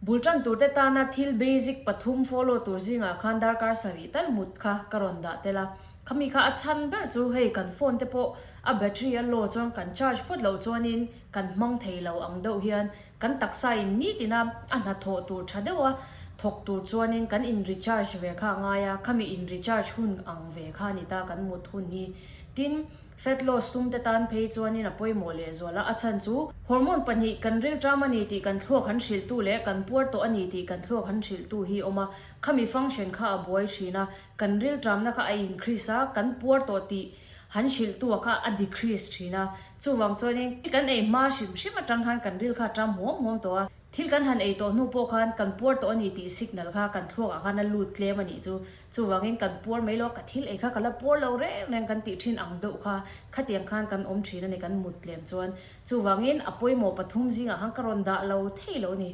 Bul tan turte tana thil basic pathum follow tur zingah khan darkar sarih tal mut kha ka rawn dah tel a. Khami kha a chhan ber chu hei kan phone te pawh a battery a low chuan kan charge phawt loh chuanin kan hmang thei lo ang deuh hian kan taksa in nitin a a hnathawh tur tha deuh a thawk tur chuanin kan in recharge ve kha a ngai a, khami in recharge hun ang ve kha a ni ta kan mut hun hi. Tin, fat loss tum te tan phei chuanin a pawimawh lehzual a, a chhan chu hormone pahnih kan rilṭam a ni tih kan thluak han hrilhtu leh kan puar tawh a ni tih kan thluak han hrilhtu hi a awm a, khami function kha a buai thin a, Kan rilṭamna kha a increase a, kan puar tawh tih han hrilhtu ah kha a decrease ṭhin a. Chuvang chuanin kan ei hma hrim hrim aṭang khan kan ril kha a ṭam huam huam tawh a. Thil kan han ei tawh hnu pawh khan kan puar tawh a ni tih signal kha kan thluak ah khan a lut tlem a nih chu. Chuvangin kan puar mai lo a, ka thil ei kha ka la puar lo reng reng kan tih ṭhin ang deuh kha khatiang khan kan awm ṭhin a ni kan mut tlem chuan. Chuvangin a pawimawh pathum zingah khan ka rawn dah lo thei lo a ni.